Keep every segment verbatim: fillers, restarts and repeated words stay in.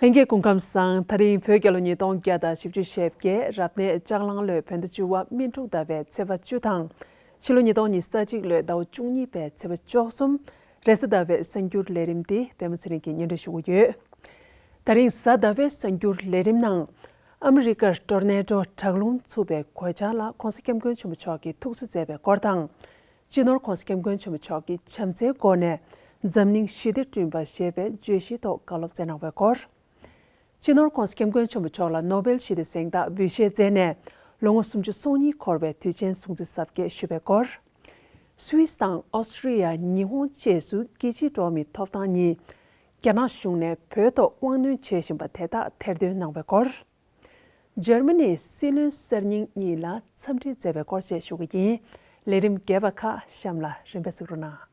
ལྷན་རྒྱས་སྐུ་ཁམས་བཟང་། ད་རིང་བོད་རྒྱལ་ལོ་ཉིས་སྟོང་བརྒྱ་དང་བཞི་བཅུ་ཞེ་བརྒྱད། རབ་གནས་ལྕགས་གླང་ལོའི་བོད་ཟླ་བཅུ་བ་སྨིན་དྲུག་ཟླ་བའི་ཚེས་པ་བཅུ་དང་། ཕྱི་ལོ་ཉིས་སྟོང་ཉི་ཤུ་རྩ་གཅིག་ལོའི་ཟླ་བ་བཅུ་གཉིས་པའི་ཚེས་པ་བཅུ་གསུམ། རེས་གཟའ་ཟླ་བའི་གསར་འགྱུར་ལས་རིམ་འདི་པད་མ་ཚེ་རིང་གིས་སྙན་སྒྲོན་ཞུ་གི་ཡོད། ད་རིང་གཟའ་ཟླ་བའི་གསར་འགྱུར་ལས་རིམ་ནང་། ཨ་མི་རི་ཀར་ཊོར་ནེ་ཊོ་དྲག་རླུང་འཚུབ་པའི་གོད་ཆག་ལ་༸གོང་ས་༸སྐྱབས་མགོན་ཆེན་པོ་མཆོག་གིས་ཐུགས་གསོ་མཛད་པའི་སྐོར་དང་། སྤྱི་ནོར་༸གོང་ས་༸སྐྱབས་མགོན་ཆེན་པོ་མཆོག་གིས་བྱམས་བརྩེའི་སྒོ་ནས་འཛམ་གླིང་ཞི་བདེ་བསྐྲུན་པར་ཞེས་པའི་བརྗོད་གཞིའི་ཐོག་བཀའ་སློབ་སྩལ་གནང་བའི་སྐོར། སྤྱི་ནོར་༸གོང་ས་༸སྐྱབས་མགོན་ཆེན་པོ་མཆོག་ལ་ནོ་བེལ་ཞི་བདེའི་གཟེངས་རྟགས་འབུལ་བཞེས་མཛད་ནས་ལོ་ངོ་སུམ་ཅུ་སོ་གཉིས་འཁོར་བའི་དུས་ཆེན་སྲུང་བརྩི་གཟབ་རྒྱས་ཞུས་པའི་སྐོར། སུད་སི་དང་ཨོ་སི་ཀྲི་ཡ། ཉི་ཧོང་བཅས་སུ་རྒྱལ་སྤྱིའི་འགྲོ་བ་མིའི་ཐོབ་ཐང་ཉིན། རྒྱ་ནག་གཞུང་ནས་བོད་ཐོག་དབང་གནོན་བྱེད་བཞིན་པ་དེ་དག་ཐེར་འདོན་གནང་བའི་སྐོར། འཇར་མ་ནིའི་སྲིད་བློན་གསར་རྙིང་གཉིས་ལ་འཚམས་འདྲི་མཛད་པའི་སྐོར་བཅས་ཞུ་གི་ཡིན། ལས་རིམ་རྒྱས་པ་ཁག་གཤམ་ལ་རིམ་པས་གཟིགས་རོགས་གནང་།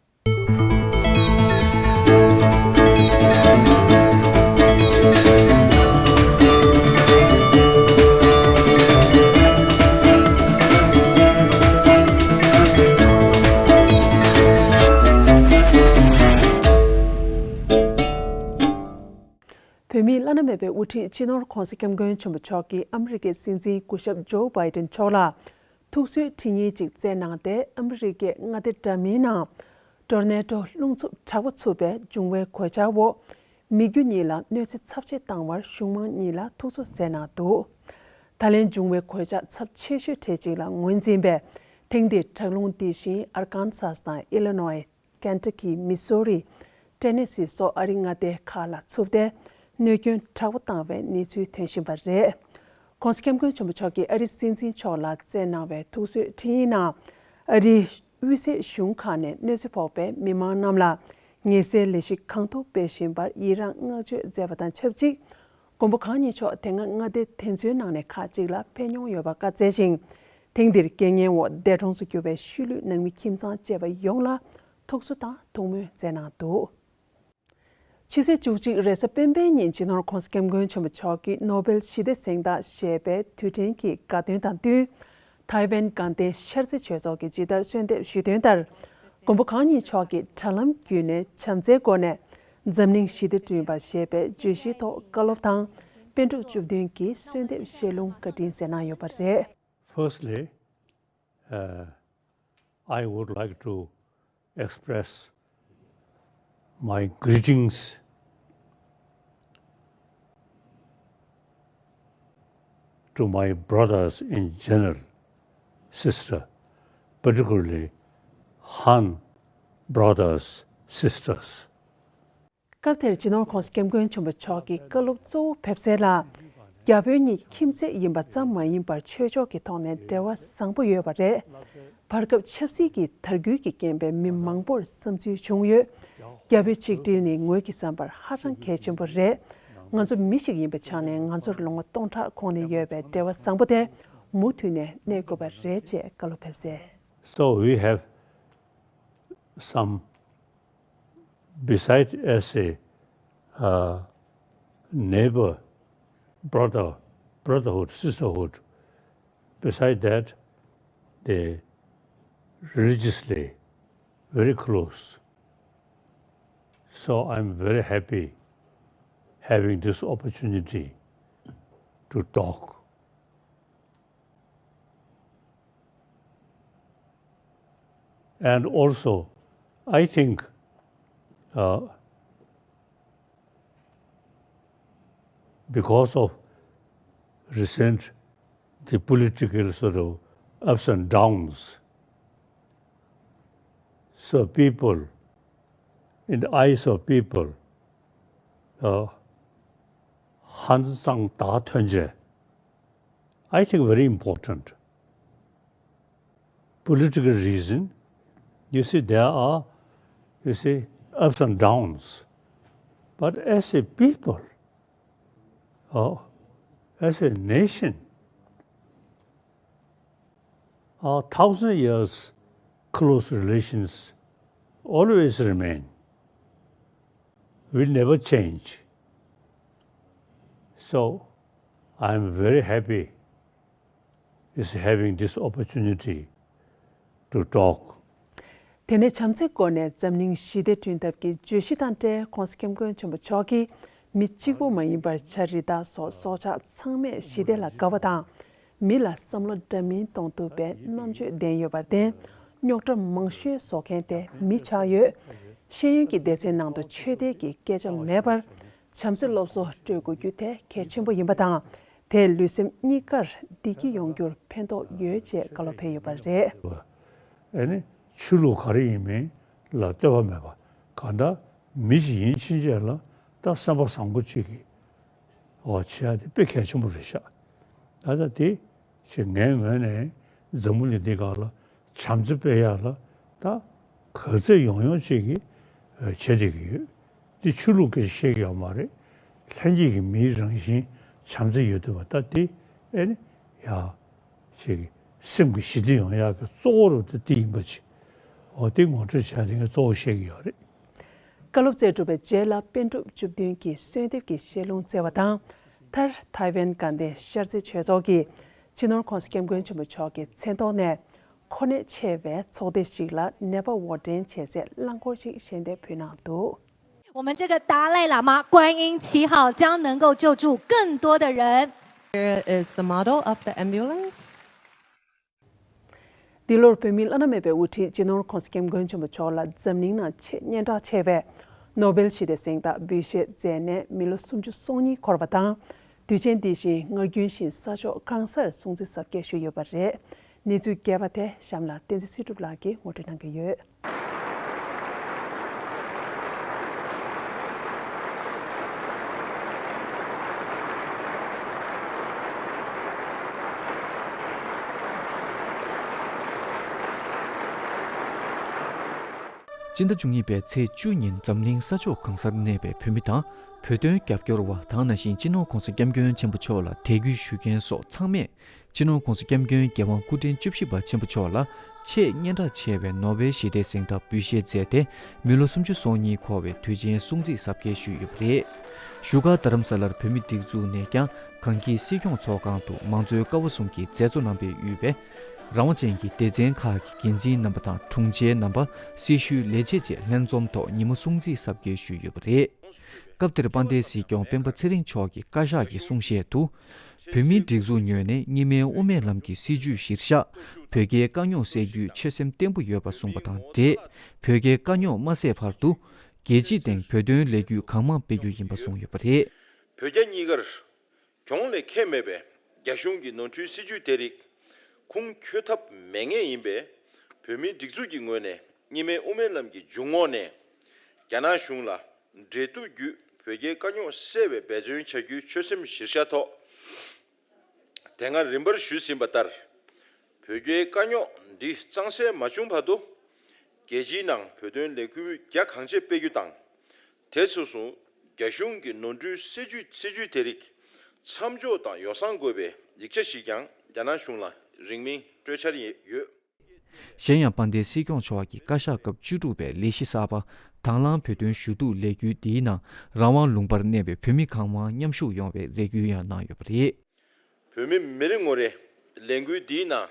བོད་མིའི་བླ་ན་མེད་པའི་དབུ་ཁྲིད་སྤྱི་ནོར་༸གོང་ས་༸སྐྱབས་མགོན་ཆེན་པོ་མཆོག་གིས་ཨ་མི་རི་ཀའི་སྲིད་འཛིན་སྐུ་ཞབས་ཇོ་བྷའི་ཏིན་མཆོག་ལ་ཐུགས་གསོའི་འཕྲིན་ཡིག་ཅིག་བསྩལ་གནང་སྟེ། ཨ་མི་རི་ཀའི་མངའ་སྡེ་འདྲ་མིན་ནང་ཊོར་ནེ་ཊོ་རླུང་འཚུབ་དྲག་པོ་འཚུབ་པའི་འབྱུང་བའི་གོད་ཆག་འོག་མི་རྒྱུ་གཉིས་ལ་གནོད་འཚེ་ཚབས་ཆེ་བཏང་བར་གཞུང་མང་གཉིས་ལ་ཐུགས་གསོ་མཛད་གནང་འདུག། ད་ལན་འབྱུང་བའི་གོད་ཆག་ཚབས་ཆེ་ཤོས་གྲས་གཅིག་ལ་ངོས་འཛིན་པའི་ཐེངས་འདིའི་དྲག་རླུང་འདི་བཞིན་ཨར་ཀན་སཱས་དང་ཨི་ལི་ནོའི། ཀེན་ཊ་ཀི། མི་སོ་རི། ཊེ་ནེ་སི་སོགས་ཨ་རིའི་མངའ་སྡེ་ཁག་ལ་འཚུབ་སྟེ། གནོད་སྐྱོན་དྲག་པོ་བཏང་བའི་གནས་ཚུལ་ཐོན་བཞིན་པ་རེད། ༸གོང་ས་༸སྐྱབས་མགོན་ཆེན་པོ་མཆོག་གིས་ཨ་རིའི་སྲིད་འཛིན་མཆོག་ལ་བསྩལ་གནང་བའི་ཐུགས་གསོའི་འཕྲིན་ཡིག་ནང་། ཨ་རིའི་དབུས་སའི་གཞུང་ཁག་ནས་གནོད་འཚེ་ཕོག་པའི་མི་མང་རྣམས་ལ་ངལ་སེལ་ལས་གཞི་གང་ཐུབ་སྤེལ་བཞིན་པར་ཡི་རངས་བསྔགས་བརྗོད་མཛད་པ་དང་ཆབས་ཅིག། མགོན་པོ་གང་ཉིད་མཆོག་དེ་སྔ་མངའ་སྡེ་དེ་ཚོའི་ནང་ནས་ཁག་ཅིག་ལ་ཕེབས་མྱོང་ཡོད་པ་བཀའ་སྩལ་ཞིང་། ཐེངས་འདིར་རྐྱེན་ངན་འོག་འདས་གྲོངས་སུ་གྱུར་བའི་ཤུལ་ལུས་ནང་མི་ཁྱིམ་ཚང་བཅས་པ་ཡོངས་ལ་ཐུགས་གསོ་དང་ཐུགས་སྨོན་མཛད་གནང་འདུག། ཕྱི་ཚེས་བཅུ་གཅིག་རེས་གཟའ་སྤེན་པའི་ཉིན་སྤྱི་ནོར་༸གོང་ས་༸སྐྱབས་མགོན་ཆེན་པོ་མཆོག་གིས་ནོ་བེལ་ཞི་བདེ་གཟེངས་རྟགས་ཞེས་པའི་དུས་དྲན་གྱི་དགའ་སྟོན་དང་བསྟུན། ཐའེ་ཝན་དགའ་ལྡན་ཤར་རྩེ་ཆོས་ཚོགས་ཀྱིས་ཇི་ལྟར་གསོལ་འདེབས་ཞུས་དོན་ལྟར། མགོན་པོ་གང་ཉིད་མཆོག་གིས་དྲ་ལམ་བརྒྱུད་ནས་བྱམས་བརྩེའི་སྒོ་ནས་འཛམ་གླིང་ཞི་བདེ་བསྐྲུན་པ་ཞེས་པའི་བརྗོད་གཞིའི་ཐོག་བཀའ་སློབ་དང་། པཎ་གྲུབ་བཅུ་བདུན་གྱི་གསོལ་འདེབས་བཤད་ལུང་བཀའ་དྲིན་སྩལ་གནང་ཡོད་པ་རེད། Firstly, uh, I would like to express my greetings to my brothers in general, sister, particularly Han brothers, sisters. སྐབས་དེར་སྤྱི་ནོར་༸གོང་ས་༸སྐྱབས་མགོན་ཆེན་པོ་མཆོག་གིས་བཀའ་སློབ་གཙོ་བོ་ཕེབས་གསལ་ལ། རྒྱ་བོད་གཉིས་ཁྱིམ་མཚེས་ཡིན་པ་ཙམ་མ་ཡིན་པར་ཆོས་ཕྱོགས་ཀྱི་ཐོག་ནས་འབྲེལ་བ་བཟང་པོ་ཡོད་པ་རེད། བར་སྐབས་ཆབ་སྲིད་ཀྱི་དར་རྒུད་ཀྱི་རྐྱེན་པས་མི་མང་པོར་བསམ་ཚུལ་བྱུང་ཡོད། རྒྱ་བོད་ཆིག་སྒྲིལ་ནི་ངོས་ཀྱི་བསམ་པར་ཧ་ཅང་གལ་ཆེན་པོ་རེད། ང་ཚོ་མི་ཞིག་ཡིན་པའི་ཆ་ནས་ང་ཚོར་ལོ་ངོ་སྟོང་ཕྲག་གོང་ནས་ཡོད་པའི་འབྲེལ་བ་བཟང་པོ་དེ་མུ་མཐུད་ནས་གནས་དགོས་པ་རེད་ཅེས་བཀའ་སློབ་ཕེབས་གསལ། So we have some, beside as a, uh, neighbor, brother, brotherhood, sisterhood, beside that, they religiously very close. So I'm very happy having this opportunity to talk. And also, I think, uh, because of recent, the political sort of ups and downs, so people, in the eyes of people, uh, ཧང་སངས་དང་ཐོན་རྗེས། I think very important. Political reason, you see, there are, you see, ups and downs. But as a people, uh, as a nation, our thousand years close relations always remain, will never change. So, I am very happy is having this opportunity to talk. དེ་ནས་བྱམས་བརྩེའི་སྒོ་ནས་འཛམ་གླིང་ཞི་བདེ་བསྐྲུན་ཐབས་ཀྱི་བརྗོད་གཞི་དང་འབྲེལ། ༸གོང་ས་༸སྐྱབས་མགོན་ཆེན་པོ་མཆོག་གིས་ མི་གཅིག་པུ་མ་ཡིན་པར་བྱ་རི་དྭགས་སོགས་སྲོག་ཆགས་ཚང་མས་ཞི་བདེ་ལ་དགའ་བ་དང་། མི་ལ་བསམ་བློ་འདྲ་མིན་གཏོང་ཐུབ་པའི་རྣམ་དཔྱོད་ལྡན་ཡོད་པར་བརྟེན། རྙོག་དྲ་མང་ཤོས་བཟོ་མཁན་དེ་མི་ཆགས་ཡོད། ཤེས་ཡོན་གྱི་སྡེ་ཚན་ནང་དུ་ཆོས་དད་ཀྱི་སྐད་ཆ་མེད་པར། བྱམས་བརྩེ་སློབ་གསོ་སྤྲོད་དགོས་རྒྱུ་དེ་གལ་ཆེན་པོ་ཡིན་པ་དང་། དེས་ལུས་སེམས་གཉིས་ཀར་བདེ་སྐྱིད་ཡོང་རྒྱུར་ཕན་ཐོགས་ཡོད་ཅེས་བཀའ་སློབ་ཕེབས་ཡོད་པ་རེད། ཨེ་ནི་ཆོས་ལུགས་ག་རེ་ཡིན་མིན་ལ་ལྟོས་པ་མེད་པ། གང་ལྟར་མི་ཞིག་ཡིན་ཕྱིན་ཆད་ལ་ད་བསམ་པ་བཟང་པོ་གཅིག་གིས་འོ་བྱེད་ཡ་དེ་དཔེ་གལ་ཆེན་པོ་རེད་ཤག་ད་ལྟ་དེ་ཆེ་ངའི་ངོས་ནས་འཛམ་བུ་གླིང་འདི་སྒང་ལ་བྱམས་བརྩེ་སྤེལ་ཡ་ལ་ད་ག་ཚོད་ཡོང་ཡོང་གཅིག་གིས་བྱེད་བསྡད་ཀྱི་ཡོད། འདི་ཆོས་ལུགས་སྐད་ཆ་བཤད་ཀྱི་ཡོད་མ་རེད། ལྷན་སྐྱེས་ཀྱི་མིའི་རང་བཞིན་བྱམས་བརྩེ་ཡོད་འདུག་པ། ད་དེ་ཨེ་ནི་ཡ་ཅིག་སེམས་ཀྱི་ཞི་བདེ་ཡོང་ཡག་གི་གཙོ་བོ་རུ་དེ་དེ་ཡིན་པ་ཅིག་འོ་དེ་ངོ་སྤྲོད་བྱས་ཏེ་ངས་གཙོ་བོ་བཤད་ཀྱི་ཡོད་རེད། བཀའ་སློབ་སྩལ་གྲུབ་པའི་རྗེས་ལ་པཎ་གྲུབ་བཅུ་བདུན་གྱི་གསོལ་འདེབས་ཀྱི་བཤད་ལུང་སྩལ་བ་དང་། མཐར་ཐའེ་ཝན་དགའ་ལྡན་ཤར་རྩེ་ཆོས་ཚོགས་ཀྱི་སྤྱི་ནོར་༸གོང་ས་༸སྐྱབས་མགོན་ཆེན་པོ་མཆོག་གི་མཚན་ཐོག་ནས། གོ་གནས་ཆེ་བའི་ཚོགས་སྡེ་ཞིག་ལ་ནད་པ་དབོར་འདྲེན་བྱེད་སའི་རླངས་འཁོར་ཞིག་ཞལ་འདེབས་ཕུལ་གནང་འདུག 我们这个达赖喇嘛观音七号将能够救助更多的人。 Here is the model of the ambulance. འདི་ལོར་བོད་མིའི་བླ་ན་མེད་པའི་དབུ་ཁྲིད་སྤྱི་ནོར་༸གོང་ས་༸སྐྱབས་མགོན་ཆེན་པོ་མཆོག་ལ་འཛམ་གླིང་ནང་ཆེས་སྙན་གྲགས་ཆེ་བའི་ནོ་བེལ་ཞི་བདེའི་གཟེངས་རྟགས་འབུལ་བཞེས་མཛད་ནས་མི་ལོ་སུམ་ཅུ་སོ་གཉིས་འཁོར་བ་དང་། དུས་ཆེན་འདི་བཞིན་སྔར་རྒྱུན་བཞིན་ས་ཕྱོགས་གང་སར་སྲུང་བརྩི་གཟབ་རྒྱས་ཞུས་ཡོད་པ་རེད། གནས་ཚུལ་རྒྱས་པ་དེ་གཤམ་ལ་བསྟན་འཛིན་སྲིད་སྒྲུབ་ལགས་ཀྱིས་ངོ་སྤྲོད་གནང་གི་ཡོད། སྤྱི་ཟླ་བཅུ་གཉིས་པའི་ཚེས་བཅུ་ཉིན་འཛམ་གླིང་ས་ཕྱོགས་གང་སར་གནས་པའི་བོད་མི་དང་བོད་དོན་རྒྱབ་སྐྱོར་བ་དང་ནང་བཞིན་སྤྱི་ནོར་༸གོང་ས་༸སྐྱབས་མགོན་ཆེན་པོ་མཆོག་ལ་དད་གུས་ཞུ་མཁན་སོགས་ཚང་མས། སྤྱི་ནོར་༸གོང་ས་༸སྐྱབས་མགོན་རྒྱལ་དབང་སྐུ་ཕྲེང་བཅུ་བཞི་པ་ཆེན་པོ་མཆོག་ལ་ཆེས་སྙན་གྲགས་ཆེ་བའི་ནོ་བེལ་ཞི་བདེའི་གཟེངས་རྟགས་འབུལ་བཞེས་མཛད་དེ་མི་ལོ་སུམ་ཅུ་སོ་གཉིས་འཁོར་བའི་དུས་ཆེན་སྲུང་བརྩི་གཟབ་རྒྱས་ཞུས་ཡོད་པ་རེད། བཞུགས་སྒར་རྡ་རམ་ས་ལར་བོད་མིའི་སྒྲིག་འཛུགས་ནས་ཀྱང་གངས་སྐྱིད་སྲིད་སྐྱོང་ཚོགས་ཁང་དུ་མང་གཙོའི་ཀ་བ་གསུམ་གྱི་མཛད་གཙོ་རྣམ་པས་དབུས་པའི་རང་དབང་ཅན་གྱི་སྡེ་ཚན་ཁག་གི་འགན་འཛིན་རྣམ་པ་དང་དྲུང་ཆེ་རྣམ་པ་སྲི་ཞུའི་ལས་བྱེད་བཅས་ལྷན་འཛོམས་ཐོག་ཉིན་མོ་སྲུང་བརྩི་གཟབ་རྒྱས་ཞུས་ཡོད་པ་རེད། སྐབས་དེར་དཔལ་ལྡན་སྲིད་སྐྱོང་སྤེན་པ་ཚེ་རིང་མཆོག་གིས་བཀའ་ཤག་གི་གསུང་བཤད་དུ། བོད་མིའི་སྒྲིག་འཛུགས་ངོས་ནས་གཉིས་སྨན་དབུ་མའི་ལམ་གྱི་སྲིད་བྱུས་གཞིར་བཞག་བོད་རྒྱའི་དཀའ་རྙོག་སེལ་རྒྱུའི་ཆོད་སེམས་བརྟན་པོ་ཡོད་པ་གསུངས་པ་དང་འབྲེལ། བོད་རྒྱའི་དཀའ་རྙོག་མ་སེལ་བར་དུ། རྒྱལ་སྤྱི་སྟེང་བོད་དོན་ལས་འགུལ་གང་མང་སྤེལ་རྒྱུ་ཡིན་པ་གསུངས་ཡོད་པ་རེད། བོད་རྒྱ་གཉིས་ཀར་གྱོང་ལས་ཁེ་མེད་པའི་རྒྱ་གཞུང་གི་ནོར་འཁྲུལ་སྲིད་བྱུས་དེ་རིགས་ཁུངས་འཁྱོལ་ཐབས་མེད་ངེས་ཡིན་པས། བོད་མིའི་སྒྲིག་འཛུགས་ཀྱི་ངོས་ནས་གཉིས་སྨན་དབུ་མའི་ལམ་གྱི་འཇུག་ངོགས་ནས་རྒྱ་ནག་གཞུང་ལ་འབྲེལ་གཏུག་བརྒྱུད་བོད་རྒྱའི་དཀའ་རྙོག་སེལ་བའི་འབད་བརྩོན་བྱ་རྒྱུའི་ཆོད་སེམས་གཞིར་བཞག་ཐོག་དེ་སྔ་རིམ་པར་ཞུས་ཟིན་པ་ལྟར། བོད་རྒྱའི་དཀའ་རྙོག་འདི་གཙང་སེལ་མ་བྱུང་བར་དུ། རྒྱལ་སྤྱིའི་ནང་བོད་དོན་ལས་འགུལ་རྒྱ་གང་ཆེ་སྤེལ་རྒྱུ་དང་། དེ་སོ་སོ་རྒྱ་གཞུང་གི་ནོར་འཁྲུལ་སེལ་རྒྱུའི་སྲིད་བྱུས་དེ་རིགས་མཚམས་འཇོག་དང་ཡོ་བསྲང་དགོས་པའི་ཡིག་ཆ་ཞིག་ཀྱང་རྒྱ་ནག་གཞུང་ལ་རིང་མིན་སྤྲོད་འཆར་ཡོད། གཞན་ཡང་དཔལ་ལྡན་སྲིད་སྐྱོང་མཆོག་གིས་བཀའ་ཤག་སྐབས་བཅུ་དྲུག་པའི་ལས་གཞི་གསར་པ་དྭང་བླངས་བོད་དོན་ཞུ་གཏུག་ལས་འགུལ་འདིའི་ནང་རང་དབང་ལུང་པར་གནས་པའི་བོད་མི་གང་མང་མཉམ་ཞུགས་ཡོང་བའི་རེ་སྐུལ་ཡང་གནང་ཡོད་པ་རེད། བོད་མི་མི་རེ་ངོ་རེས་ལས་འགུལ་འདིའི་ནང་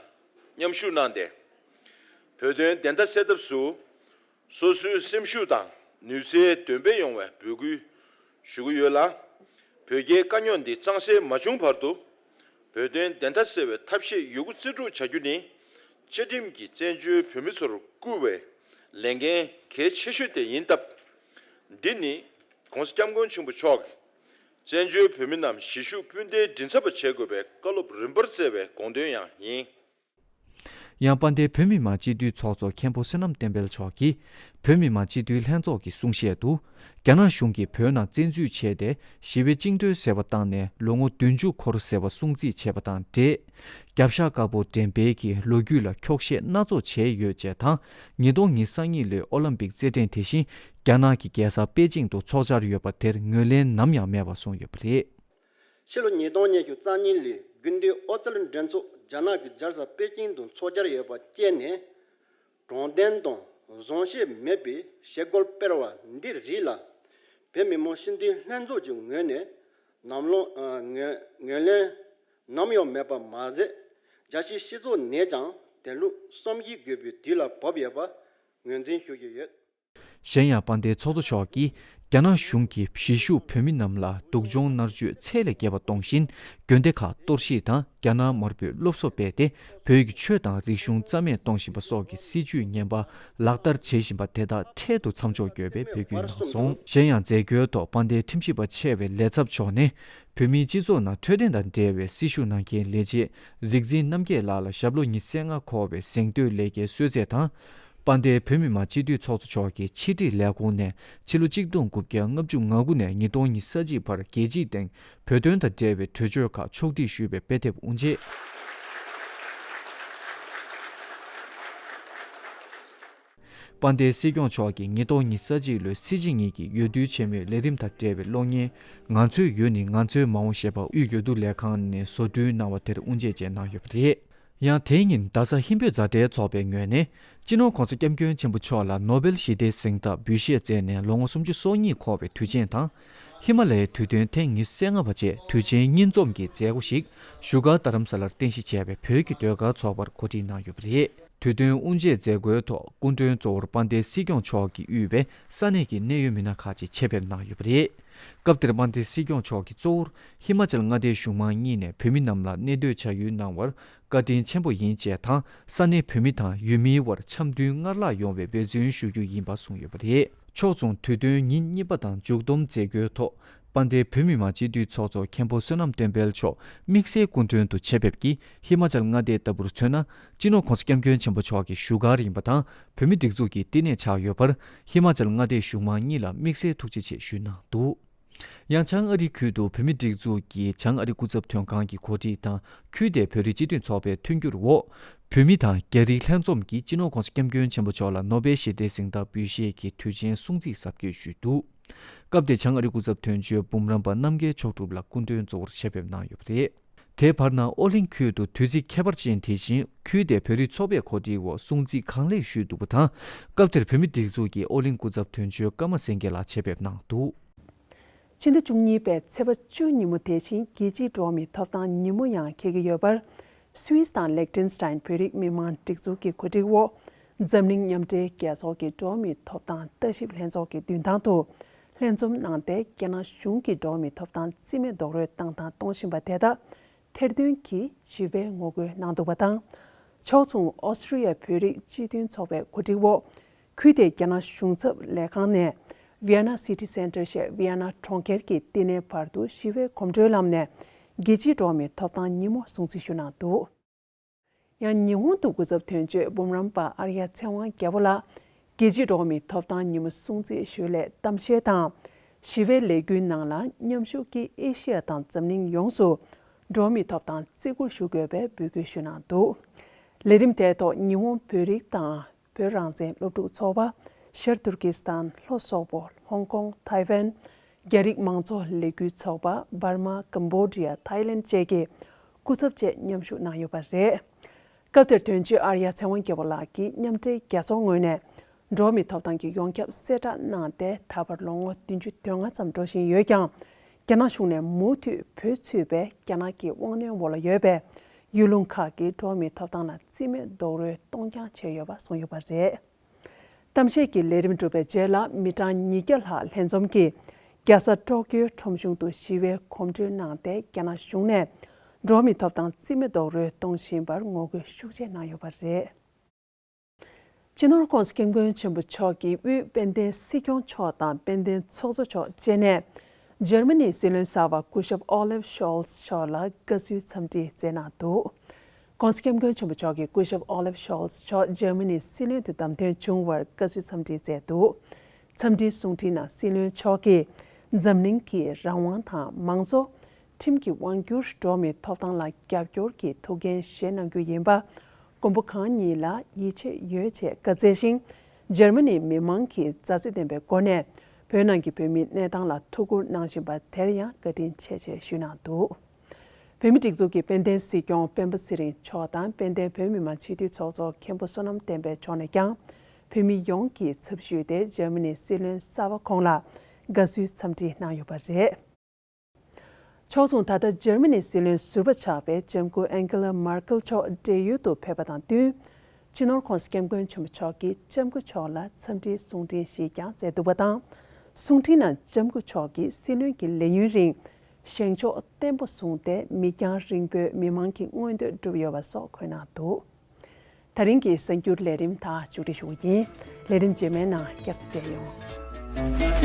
མཉམ་ཞུགས་གནང་སྟེ། བོད་དོན་བདེན་མཐའ་གསལ་ཐབས་སུ། སོ་སོའི་སེམས་ཤུགས་དང་ནུས་རྩལ་འདོན་སྤེལ་ཡོང་བའི་འབོད་སྐུལ་ཞུ་གི་ཡོད་ལ། བོད་རྒྱའི་དཀའ་རྙོག་འདི་གཙང་སེལ་མ་བྱུང་བར་དུ། བོད་དོན་བདེན་མཐའ་གསལ་བའི་ཐབས་ཤེས་ཡོད་རྒུ་རྩིས་སྤྲོད་བྱ་རྒྱུ་ནི། བཅའ་ཁྲིམས་ཀྱིས་བཙན་བྱོལ་བོད་མི་ཚོར་བསྐུར་བའི་ལས་འགན་གལ་ཆེ་ཤོས་དེ་ཡིན་སྟབས། འདི་ནི་༸གོང་ས་༸སྐྱབས་མགོན་ཆེན་པོ་མཆོག་གིས། བཙན་བྱོལ་བོད་མི་རྣམས་གཞིས་བཞུགས་སྤུན་ཟླའི་མགྲིན་ཚབ་པ་བྱེད་དགོས་པའི་བཀའ་སློབ་རིམ་པར་སྩལ་བའི་དགོངས་དོན་ཡང་ཡིན། ཡང་དཔལ་ལྡན་བོད་མི་མང་སྤྱི་འཐུས་ཚོགས་གཙོ་མཁན་པོ་བསོད་ནམས་བསྟན་འཕེལ་མཆོག་གིས། བོད་མི་མང་སྤྱི་འཐུས་ལྷན་ཚོགས་ཀྱི་གསུང་བཤད་དུ། རྒྱ་ནག་གཞུང་གིས་བོད་ནང་བཙན་འཛུལ་བྱས་ཏེ་ཞི་བའི་བཅིངས་འགྲོལ་ཟེར་བ་བཏང་ནས་ལོ་ངོ་བདུན་ཅུ་འཁོར་ཟེར་བ་སྲུང་བརྩི་བྱས་པ་དང་འབྲེལ། རྒྱབ་ཤ་དཀར་པོ་འགྲེམས་སྤེལ་གྱིས་ལོ་རྒྱུས་ལ་འཁྱོག་བཤད་སྣ་ཚོགས་བྱས་ཡོད་ཅེས་དང་། ཉིས་སྟོང་ཉི་ཤུ་རྩ་གཉིས་ལོའི་ཨོ་ལམ་པིག་རྩེད་འགྲན་དེ་བཞིན་རྒྱ་ནག་གི་རྒྱལ་ས་པེ་ཅིང་དུ་འཚོགས་འཆར་ཡོད་པ་དེར་ངོས་ལེན་ནམ་ཡང་མེད་པ་གསུངས་ཡོད་པ་རེད། ཕྱི་ལོ་ཉིས་སྟོང་ཉི་ཤུ་རྩ་གཉིས་ལོའི་དགུན་དུས་ཨོ་རྩལ་འགྲན་ཚོགས་རྒྱ་ནག་གི་རྒྱལ་ས་པེ་ཅིང་དུ་འཚོགས་འཆར་ཡོད་པ་བཅས་ནས། དྲང་བདེན་དང་བཟང་བཤད་མེད་པའི་བྱེད་སྒོ་སྤེལ་བ་འདི་རིགས་ལ། བོད་མི་མང་སྤྱི་འཐུས་ལྷན་ཚོགས་ཀྱི་ངོས་ནས་ནམ་ལངས་ཨ་ངོས་ངོས་ལེན་ནམ་ཡང་མེད་པ་མ་ཟད། རྒྱལ་སྤྱིའི་སྤྱི་ཚོགས་ནས་ཀྱང་དེ་ལུགས་བསམ་གཞིག་དགོས་པའི་དུས་ལ་བབ་ཡོད་པ་ངོས་འཛིན་ཞུ་གི་ཡོད། གཞན་ཡང་དཔལ་ལྡན་ཚོགས་གཙོ་མཆོག་གིས་ རྒྱ་ནག་གཞུང་གིས་གཞིས་བཞུགས་བོད་མི་རྣམས་ལ་སྡུག་སྦྱོང་མནར་གཅོད་ཚད་ལས་བརྒལ་བ་གཏོང་བཞིན། དགོན་སྡེ་ཁག་གཏོར་བཤིག་དང་རྒྱ་ནག་དམར་པོས་སློབ་གསོ་སྤེལ་ཏེ། བོད་ཀྱི་ཆོས་དང་རིག་གཞུང་རྩ་མེད་གཏོང་བཞིན་པ་སོགས་ཀྱི་སྲིད་བྱུས་ངན་པ་ལག་བསྟར་བྱེད་བཞིན་པ་དེ་དག་འཕྲལ་དུ་མཚམས་འཇོག་དགོས་པའི་འབོད་སྐུལ་གནང་སོང་། གཞན་ཡང་། མཛད་སྒོའི་ཐོག་དཔལ་ལྡན་ཁྲིམས་ཞིབ་པ་ཆེ་བའི་ལས་ཚབ་མཆོག་ནས། བོད་མིའི་སྤྱི་ཚོགས་ནང་འཕྲོད་བསྟེན་དང་འབྲེལ་བའི་སྲི་ཞུ་གནང་མཁན་ལས་བྱེད་རིག་འཛིན་རྣམ་རྒྱལ་ལགས་ལ་ཞབས་ལོ་ཉི་ཤུ་རྩ་ལྔ་འཁོར་བའི་གཟེངས་བསྟོད་ལས་ཀའི་གསོལ་ཚད་དང་། དཔལ་ལྡན་བོད་མི་མང་སྤྱི་འཐུས་ཚོགས་གཙོ་མཆོག་གི་ཕྱི་དྲིལ་ལས་ཁུངས་ནས་ཕྱི་ལོ་གཅིག་སྟོང་དགུ་བརྒྱ་ལྔ་བཅུ་ང་དགུ་ནས་ཉིས་སྟོང་ཉི་ཤུ་རྩ་གཅིག་བར་རྒྱལ་སྤྱིའི་སྟེང་བོད་དོན་དང་འབྲེལ་བའི་གྲོས་ཆོད་ཁག་ཕྱོགས་སྒྲིག་ཞུས་པའི་དཔེ་དེབ་དབུ་འབྱེད། དཔལ་ལྡན་སྲིད་སྐྱོང་མཆོག་གིས་ཉིས་སྟོང་ཉི་ཤུ་རྩ་གཅིག་ལོའི་སྲིད་སྤྱི་གཉིས་ཀྱི་འོས་བསྡུ་ཆེན་མོའི་ལས་རིམ་དང་འབྲེལ་བའི་གློག་བརྙན། ང་ཚོའི་ཡུལ་ནི་ང་ཚོའི་མ་འོངས་ཞེས་པ་དབུས་འོས་བསྡུ་ལས་ཁང་ནས་བཟོ་སྐྲུན་གནང་བ་དེར་དབུ་འབྱེད་བཅས་གནང་ཡོད་པ་རེད། ཡང་དེའི་ཉིན་རྡ་ས་ཧིན་བོད་མཛའ་འབྲེལ་ཚོགས་པའི་ངོས་ནས། སྤྱི་ནོར་༸གོང་ས་༸སྐྱབས་མགོན་ཆེན་པོ་མཆོག་ལ་ནོ་བེལ་ཞི་བདེའི་གཟེངས་རྟགས་འབུལ་བཞེས་མཛད་ནས་ལོ་ངོ་སུམ་ཅུ་སོ་གཉིས་འཁོར་བའི་དུས་ཆེན་དང་། ཧི་མ་ལ་ཡའི་དུས་སྟོན་ཐེངས་ཉི་ཤུ་རྩ་ལྔ་པ་བཅས་དུས་ཆེན་གཉིས་འཛོམས་ཀྱི་མཛད་སྒོ་ཞིག་བཞུགས་སྒར་རྡ་རམ་ས་ལར་རྟེན་གཞི་བྱས་པའི་བོད་ཀྱི་ཟློས་གར་ཚོགས་པར་གོ་སྒྲིག་གནང་ཡོད་པ་རེད། དུས་སྟོན་དབུ་འབྱེད་མཛད་སྒོའི་ཐོག་སྐུ་མགྲོན་གཙོ་བོར་དཔལ་ལྡན་སྲིད་སྐྱོང་མཆོག་གིས་དབུས་པའི་ས་གནས་ཀྱི་གནད་ཡོད་མི་སྣ་ཁག་ཅིག་ཆེད་ཕེབས་གནང་ཡོད་པ་རེད། སྐབས་དེར་དཔལ་ལྡན་སྲིད་སྐྱོང་མཆོག་གིས་གཙོ་བོར་ཧི་མ་ཅལ་མངའ་སྡེའི་གཞུང་མང་གཉིས་ནས་བོད་མི་རྣམས་ལ་གནས་སྡོད་བྱ་ཡུལ་གནང་བར་བཀའ་དྲིན་ཆེན་པོ་ཡིན་ཅེས་དང་། ས་གནས་བོད་མི་དང་ཡུལ་མིའི་དབར་འཆམ་མཐུན་སྔར་ལྷག་ཡོང་བའི་འབད་བརྩོན་ཞུ་རྒྱུ་ཡིན་པ་གསུངས་ཡོད་པ་རེད། ཕྱོགས་མཚུངས། དུས་སྟོན་ཉིན་གཉིས་པ་དང་མཇུག་བསྡོམས་མཛད་སྒོའི་ཐོག་དཔལ་ལྡན་བོད་མི་མང་སྤྱི་འཐུས་ཚོགས་གཙོ་མཁན་པོ་བསོད་ནམས་བསྟན་འཕེལ་མཆོག་དམིགས་བསལ་སྐུ་མགྲོན་དུ་ཆེད་ཕེབས་ཀྱིས། ཧི་མ་ཅལ་མངའ་སྡེ་ལྟ་བུར་མཚོན་ན། སྤྱི་ནོར་༸གོང་ས་༸སྐྱབས་མགོན་ཆེན་པོ་མཆོག་གི་བཞུགས་སྒར་ཡིན་པ་དང་། བོད་མིའི་སྒྲིག་འཛུགས་ཀྱི་བསྟི་གནས་ཆགས་ཡོད་པར། ཧི་མ་ཅལ་མངའ་སྡེའི་གཞུང་མང་གཉིས་ལ་དམིགས་བསལ་ཐུགས་རྗེ་ཆེ་ཞུས་གནང་འདུག། ཡང་། བྱང་ཨ་རིའི་ཁུལ་དུ་བོད་མིའི་སྒྲིག་འཛུགས་ཀྱི་བྱང་ཨ་རི་སྐུ་ཚབ་དོན་ཁང་གི་གོ་སྒྲིག་དང་། ཁུལ་དེའི་བོད་རིགས་སྤྱི་མཐུན་ཚོགས་པའི་མཐུན་འགྱུར་འོག་བོད་མི་དང་རྒྱ་རིགས་ལྷན་འཛོམས་ཀྱིས་སྤྱི་ནོར་༸གོང་ས་༸སྐྱབས་མགོན་ཆེན་པོ་མཆོག་ལ་ནོ་བེལ་ཞི་བདེའི་གཟེངས་རྟགས་འབུལ་བཞེས་ཀྱི་དུས་ཆེན་སྲུང་བརྩི་གཟབ་རྒྱས་ཞུས་འདུག། སྐབས་དེར་བྱང་ཨ་རི་སྐུ་ཚབ་དོན་གཅོད་འབུམ་རམས་པ་རྣམ་རྒྱལ་མཆོག་གྲུབ་ལགས་སྐུ་མགྲོན་གཙོ་བོར་ཆེད་ཕེབས་གནང་ཡོད་པ་རེད། དེའི་བར་ན། ཨོ་གླིང་ཁུལ་དུ་དུས་ཚིགས་ཁྱད་པར་ཅན་དེ་བཞིན་ཁུལ་དེའི་བོད་རིགས་ཚོགས་པའི་གོ་སྒྲིག་འོག་སྲུང་བརྩི་གང་ལེགས་ཞུས་འདུག་པ་དང་། སྐབས་དེར་བོད་མིའི་སྒྲིག་འཛུགས་ཀྱི་ཨོ་གླིང་སྐུ་ཚབ་དོན་གཅོད་ཀརྨ་སེང་གེ་ལགས་ཆེད་ཕེབས་གནང་འདུག། ཕྱི་ཟླ་བཅུ་གཉིས་པའི་ཚེས་པ་བཅུ་ཉིན་མོ་དེ་བཞིན་རྒྱལ་སྤྱིའི་འགྲོ་བ་མིའི་ཐོབ་ཐང་ཉིན་མོ་ཡང་འཁེལ་གྱི་ཡོད་པར། སུད་སི་དང་ལེག་ཏེན་སི་ཏན་བོད་རིགས་མི་མང་སྒྲིག་འཛུགས་ཀྱི་གོ་སྒྲིག་འོག་འཛམ་གླིང་མཉམ་འབྲེལ་རྒྱལ་ཚོགས་ཀྱི་འགྲོ་བ་མིའི་ཐོབ་ཐང་ལྟ་ཞིབ་ལྷན་ཚོགས་ཀྱི་མདུན་ཐང་དུ། ལྷན་འཛོམས་གནང་སྟེ། རྒྱ་ནག་གཞུང་གིས་འགྲོ་བ་མིའི་ཐོབ་ཐང་རྩིས་མེད་རྡོག་རོལ་བཏང་སྟངས་གཏོང་བཞིན་པ་དེ་དག་ཐེར་འདོན་གྱིས་ཞི་བའི་ངོ་རྒོལ་གནང་འདུག་པ་དང་། ཕྱོགས་མཚུངས། ཨོ་སི་ཀྲི་ཡའི་བོད་རིགས་སྤྱི་མཐུན་ཚོགས་པའི་གོ་སྒྲིག་འོག་ཁུལ་དེའི་རྒྱ་ནག་གཞུང་ཚབ་ལས་ཁང་ནས། Vienna City Center ཞེས་ཝི་ཡ་ན་གྲོང་ཁྱེར་གྱི་བསྟི་གནས་བར་དུ་ཞི་བའི་གོམ་བགྲོད་ལམ་ནས་རྒྱལ་སྤྱིའི་འགྲོ་བ་མིའི་ཐོབ་ཐང་ཉིན་མོ་སྲུང་བརྩི་ཞུས་གནང་འདུག། ཡང་། ཉི་ཧོང་དུ་སྐུ་ཚབ་དོན་གཅོད་འབུམ་རམས་པ་ཨར་ཡ་ཚེ་དབང་རྒྱལ་པོ་ལགས་རྒྱལ་སྤྱིའི་འགྲོ་བ་མིའི་ཐོབ་ཐང་ཉིན་མོ་སྲུང་བརྩི་ཞུ་སླད་གཏམ་བཤད་དང་། ཞི་བའི་ལས་འགུལ་ནང་ལ་མཉམ་ཞུགས་ཀྱིས་ཨེ་ཤི་ཡ་དང་འཛམ་གླིང་ཡོངས་སུ་འགྲོ་བ་མིའི་ཐོབ་ཐང་བརྩི་བཀུར་ཞུ་དགོས་པའི་འབོད་སྐུལ་ཞུས་གནང་འདུག། ལས་རིམ་དེའི་ཐོག་ཉི་ཧོང་བོད་རིགས་དང་། བོད་རང་བཙན་སློབ་ཕྲུག་ཚོགས་པ། ཤར་ཏུར་ཀི་སི་ཐན། ལྷོ་སོག་པོ། ཧོང་ཀོང་། ཐའེ་ཝན། རྒྱ་རིགས་མང་ཚོགས་ལས་འགུལ་ཚོགས་པ། འབར་མ། ཀམ་བོ་ཌི་ཡ། ཐའི་ལེན་བཅས་ཀྱི་སྐུ་ཚབ་བཅས་མཉམ་ཞུགས་གནང་ཡོད་པ་རེད། སྐབས་དེར་དོན་གཅོད་ཨར་ཡ་ཚེ་དབང་རྒྱལ་པོ་ལགས་ཀྱིས་མཉམ་འབྲེལ་རྒྱལ་ཚོགས་ངོས་ནས་འགྲོ་བ་མིའི་ཐོབ་ཐང་གི་ཡོངས་ཁྱབ་གསལ་བསྒྲགས་གནང་སྟེ། ད་བར་ལོ་ངོ་བདུན་ཅུ་དོན་ལྔ་ཙམ་འགྲོ་བཞིན་ཡོད་ཀྱང་། རྒྱ་ནག་གཞུང་ནས་མུ་མཐུད་བོད་ཚུད་པའི་རྒྱ་ནག་གི་དབང་གནོན་འོག་ལ་ཡོད་པའི་ཡུལ་ལུང་ཁག་གི་འགྲོ་བ་མིའི་ཐོབ་ཐང་ལ་རྩིས་མེད་རྡོག་རོལ་གཏོང་རྐྱང་བྱས་ཡོད་པ་གསུངས་ཡོད་པ་རེད། གཏམ་བཤད་ཀྱི་ལས་རིམ་གྲུབ་པའི་རྗེས་ལ། མི་གྲངས་ཉིས་བརྒྱ་ལྷག་ལྷན་འཛོམས་ཀྱིས་རྒྱལ་ས་ཀྲོ་ཀིའོ་ཁྲོམ་གཞུང་དུ་ཞི་བའི་གོམ་བགྲོད་གནང་སྟེ། རྒྱ་ནག་གཞུང་ནས་འགྲོ་བ་མིའི་ཐོབ་ཐང་རྩིས་མེད་རྡོག་རོལ་གཏོང་བཞིན་པར་ངོ་རྒོལ་ཤུགས་ཆེ་གནང་ཡོད་པ་རེད། སྤྱི་ནོར་༸གོང་ས་༸སྐྱབས་མགོན་ཆེན་པོ་མཆོག་གིས་དབུས་དཔལ་ལྡན་སྲིད་སྐྱོང་མཆོག་དང་། དཔལ་ལྡན་ཚོགས་གཙོ་མཆོག་བཅས་ནས། འཇར་མ་ནིའི་སྲིད་བློན་གསར་པ་སྐུ་ཞབས་ཨོ་ལེབ་ཤོལ་ཚ་མཆོག་ལ་དགའ་བསུའི་འཚམས་འདྲི་བསྩལ་གནང་འདུག། ༸གོང་ས་༸སྐྱབས་མགོན་ཆེན་པོ་མཆོག་གིས་སྐུ་ཞབས་ཨོ་ལེབ་ཤོལ་ཚ་མཆོག་འཇར་མ་ནིའི་སྲིད་བློན་དུ་བདམས་ཐོན་བྱུང་བར་དགའ་བསུའི་འཚམས་འདྲི་བསྩལ་འདུག། འཚམས་འདྲིའི་གསུང་འཕྲིན་ནང་། སྲིད་བློན་མཆོག་གིས་འཛམ་གླིང་གི་རང་དབང་དང་། མང་གཙོ། ཁྲིམས་ཀྱི་དབང་སྒྱུར། འགྲོ་བ་མིའི་ཐོབ་ཐང་ལ་རྒྱབ་སྐྱོར་གྱི་ཐུགས་འགན་བཞེས་གནང་རྒྱུ་ཡིན་པ། མགོན་པོ་གང་ཉིད་ལ་ཡིད་ཆེས་ཡོད་ཅེས་བཀའ་སྩལ་ཞིང་། འཇར་མ་ནིའི་མི་མང་གིས་མཛའ་བརྩེ་ལྡན་པའི་སྒོ་ནས་བོད་ནང་གི་བོད་མིའི་གནས་སྟངས་ལ་ཐུགས་ཁུར་གནང་བཞིན་པ་དེར་ཡང་བཀའ་དྲིན་ཆེ་ཞེས་ཞུས་གནང་འདུག། བོད་མིའི་སྒྲིག་འཛུགས་ཀྱི་དཔལ་ལྡན་སྲིད་སྐྱོང་སྤེན་པ་ཚེ་རིང་མཆོག་དང་། དཔལ་ལྡན་བོད་མི་མང་སྤྱི་འཐུས་ཚོགས་གཙོ་མཁན་པོ་བསོད་ནམས་བསྟན་འཕེལ་མཆོག་ནས་ཀྱང་། བོད་མི་ཡོངས་ཀྱི་ཚབ་ཞུས་ཏེ། འཇར་མ་ནིའི་སྲིད་བློན་གསར་པ་ཁོང་ལ་དགའ་བསུའི་འཚམས་འདྲི་གནང་ཡོད་པ་རེད། ཕྱོགས་མཚུངས། ད་ལྟ་འཇར་མ་ནིའི་སྲིད་བློན་ཟུར་པ་ཆགས་པའི་ལྕམ་སྐུ་ཨན་ཀེ་ལ་མར་ཀེལ་མཆོག་བགྲེས་ཡོལ་དུ་ཕེབས་པ་དང་བསྟུན། སྤྱི་ནོར་༸གོང་ས་༸སྐྱབས་མགོན་ཆེན་པོ་མཆོག་གིས་ལྕམ་སྐུ་མཆོག་ལ་འཚམས་འདྲིའི་གསུང་འཕྲིན་ཞིག་ཀྱང་བསྩལ་འདུག་པ་དང་། གསུང་འཕྲིན་ནང་ལྕམ་སྐུ་མཆོག་གིས་སྲིད་བློན་གྱི་ལས་ཡུན་རིང་བཞེངས་ཕྱོགས་བརྟན་པོ་བཟུང་སྟེ་མིག་རྒྱང་རིང་པོའི་མི་མང་གི་མངོན་འདོད་བསྒྲུབས་ཡོད་པ་སོགས་འཁོད་གནང་འདུག། ད་རིང་གི་གསར་འགྱུར་ལས་རིམ་དག་མཇུག་སྒྲིལ་ཞུ་གི་ཡིན། ལས་རིམ་རྗེས་མའི་ནང་བསྐྱར་དུ་མཇལ་ཡོང་།